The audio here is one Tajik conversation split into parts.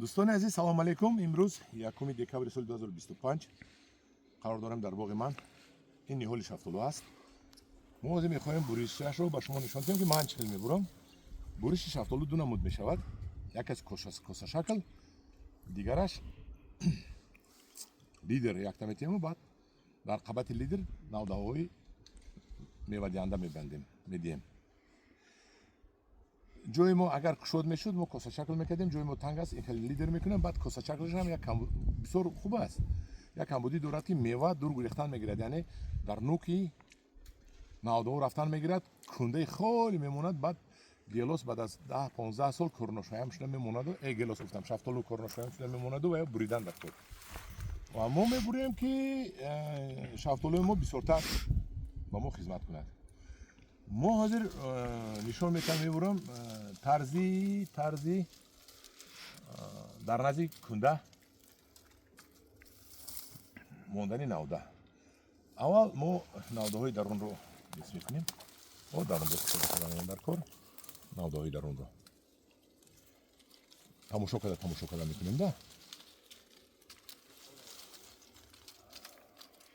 Дӯстони азиз, салом алейкум. Имрӯз 1 декабри соли 2025 қарор дорем дар боғи ман. Ин ниҳоли шафтолу аст. Мо ҳозир мехоҳем буришашро ба шумо нишон диҳем, ки ман чӣ хел мебурам. Буриши шафтолу ду намуд мешавад. Як аз косашакл, дигараш лидер. Якта метиҳему баъд дар қабати лидер навдаҳои мевадиҳанда мебандем, медиҳем. Ҷои мо агар кушод мешуд, мо косашакл мекардем. Ҷои мо танг аст, ин хеле лидер мекунем. Баъд косашаклаш ҳам як бисёр хуб аст, як камбудӣ дорад, ки мева дур гурехтан мегирад, яъне дар нуки навдаҳо рафтан мегирад, кундаи холӣ мемонад. Баъд гелос баъд аз 10-15 сол корношоям шуда мемонаду, гелос гуфтам, шафтолу корношоям шуда мемонаду ва буридан дар кор. Ва мо мебурем, ки шафтолуи мо бисёртар ба мо хизмат кунад. Мо ҳозир нишон метавон, мебурам тарзи дар назди кунда мондани навда. Аввал мо навдаҳои дарунро нес мекунем. О, дарунро истифода дар кор, навдаҳои дарунро тамошо карда мекунем да.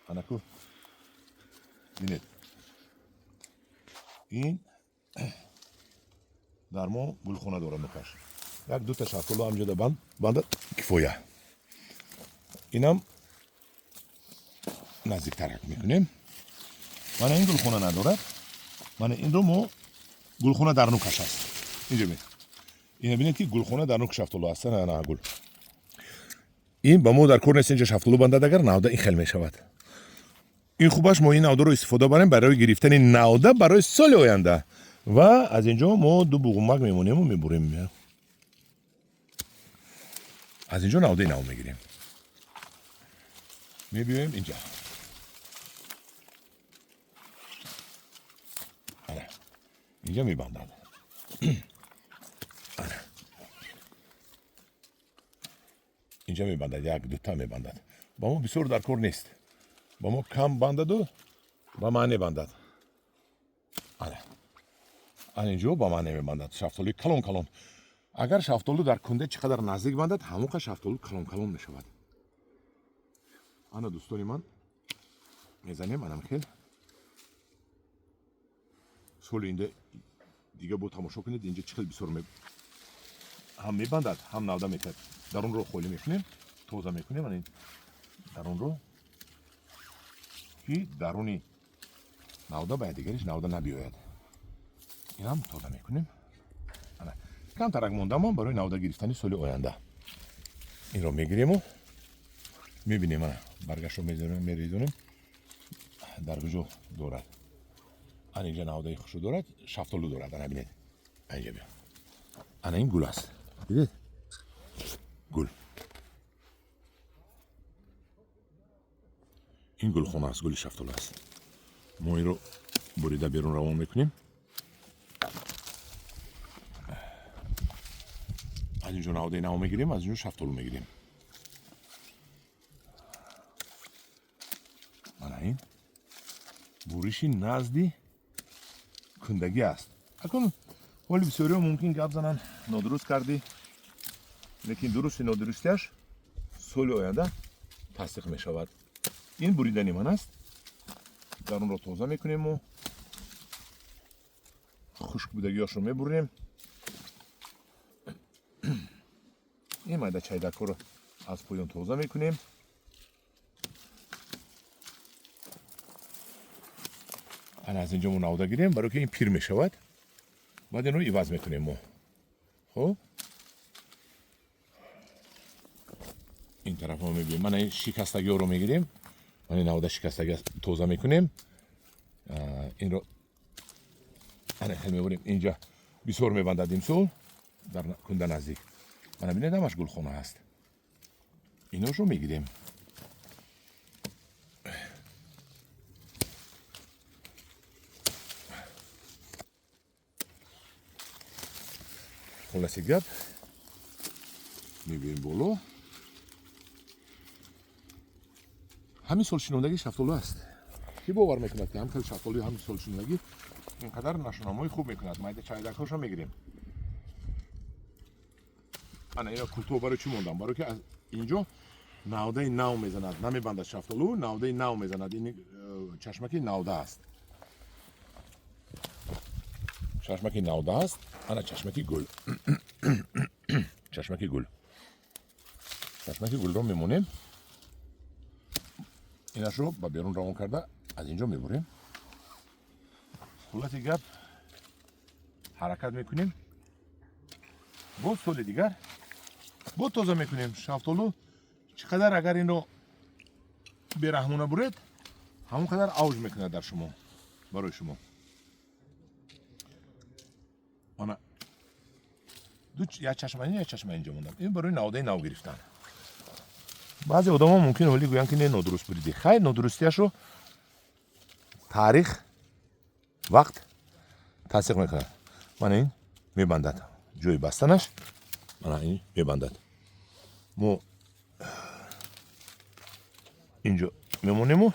Анаку, бинед, ин дар мо гулхона дорад. Нукаш як дута шафтолу ҳамҷода банд банда кифоя. Инам наздиктарак мекунем. Мана, ин гулхона надорад. Мана, инро мо гулхона дар нукаш аст. Инҷо бинед, ина бинед, ки гулхона дар нук шафтолу аст. На гул, ин ба мо дар кор нест. Инҷа шафтолу бандад агар, навда ин хел мешавад. Ин хубаш, мо ин навдаро истифода барем барои гирифтани навда барои соли оянда. Ва аз инҷо мо ду буғумак мемонему мебурем. Аз инҷо навдаи нав мегирем, мебиёем инҷа. Ана, инҷа мебандад. Ана, инҷа мебандад, як дута мебандад. Ба мо бисёр дар кор нест, ба мо кам бандаду ба маъне бандад. Ана, ана, инҷо ба маъне мебандад. Шафтолуи калон калон. Агар шафтолу дар кунда чӣ қадар наздик бандад, ҳамон қадр шафтолу калон калон мешавад. Ана, дӯстони ман, мезанем анам хел. Соли инда дига бо тамошо кунед, инҷа чӣ хел бисёр ҳам мебандад, ҳам навда метад. Дарунро холӣ мекунем, тоза мекунем. Ана, дарунро, ки даруни навда ба якдигариш навда набиёяд. Инам тоза мекунем. Ана, камтарак мондамон барои навда гирифтани соли оянда. Инро мегирему мебинем. Ана, баргашро мерезонем, дар куҷо дорад. Ана, инҷа навдаи хушро дорад, шафтолу дорад. Ана, бинед, инҷа биё. Ана, ин гул аст, дидед, гул. Ин гулхона аст, гули шафтолу аст. Мо инро бурида берун равон мекунем. Аз инҷо навдаи нав мегирем, аз инҷо шафтолу мегирем. Мана, ин буриши назди кундагӣ аст. Акун ҳоли бисёриҳо мумкин гап зананд: нодуруст кардӣ. Лекин дурусти нодурустиаш соли оянда тасдиқ мешавад. Ин буридани ман аст. Дарунро тоза мекунем, мо хушк будагиҳошро мебурем. Ин майда чайдакҳоро аз поён тоза мекунем. Ана, аз инҷо мо навда гирем, барои ки ин пир мешавад, баъд инро иваз мекунем мо. Хуб, ин тараф мо мебинем. Мана, ин шикастагиҳоро мегирем. Мана, навда шикастагӣ тоза мекунем. Инро ана хел мебурем. Инҷа бисёр мебандад имсол дар кунда наздик. Мана, бинед, ҳамаш гулхона ҳаст. Иношро мегирем. Хулоси гап, мебием боло. Ҳамин сол шинондагӣ шафтолу аст. Ки бовар мекунад, ки ҳам хел шафтолуи ҳамин сол шинондагӣ ин қадар нашунамои хуб мекунад? Майда чайдакҳошо мегирем. Ана ина кӯтоҳ барои чӣ мондам? Барои ки аз инҷо навдаи нав мезанад, намебандад шафтолу, навдаи нав мезанад. Ин чашмаки навда аст, чашмаки навда аст. Ана чашмаки гул, чашмаки гул, чашмаки гулро мемонем. Инашро ба берун равон карда, аз инҷо мебурем. Хулоси гап, ҳаракат мекунем, боз соли дигар боз тоза мекунем. Шафтолу чӣ қадар агар инро бераҳмона буред, ҳамон қадар авҷ мекунад дар шумо, барои шумо. Ана як чашма ин, як чашма инҷо мондам. Ин барои навдаи нав гирифтан. Баъзе одамо мумкин ҳолӣ гӯянд, ки не, нодуруст буридӣ. Хайр, нодурустияшро таърих, вақт тасдиқ мекунад. Мана ин мебандад, ҷои бастанаш мана ин мебандад. Мо инҷо мемонему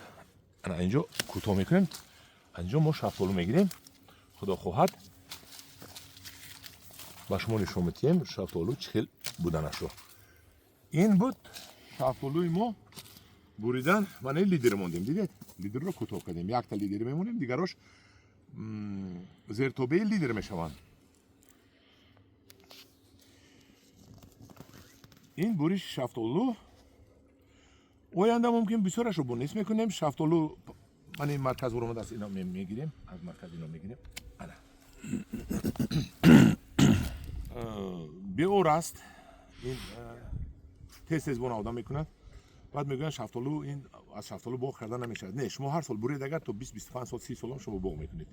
ана инҷо кӯтоҳ мекунем. Аз инҷо мо шафтолу мегирем. Худо хоҳад, ба шумо нишон медиҳем шафтолу чӣ хел буданашро. Ин буд шафтолуи мо буридан. Мана лидер мондем, дидед, лидерро кӯтоҳ кардем. Якта лидер мемонем, дигарош зертобеи лидер мешаванд. Ин буриши шафтолу. Оянда мумкин бисёрашро бо нест мекунем. Шафтолу мана ин марказ буромадааст, ино мегирем, аз марказ ино мегирем. Ана беор аст ин, тез тез бо навда мекунад. Баъд мегӯянд, шафтолу ин, аз шафтолу боғ карда намешавад. Не, шумо ҳар сол буред, агар то 20, 25 сол, 30 солам шумо боғ мекунед.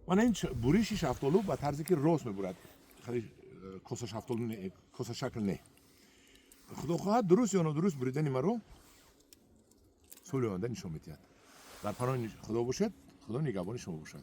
Мана ин буриши шафтолу ба тарзе ки рост мебурад, хеле коса шафтолу не, коса шакл не. Худо хоҳад, дуруст ё нодуруст буридани маро соли оянда нишон медиҳад. Дар паноҳи Худо бошед, Худо нигаҳбони шумо бошад.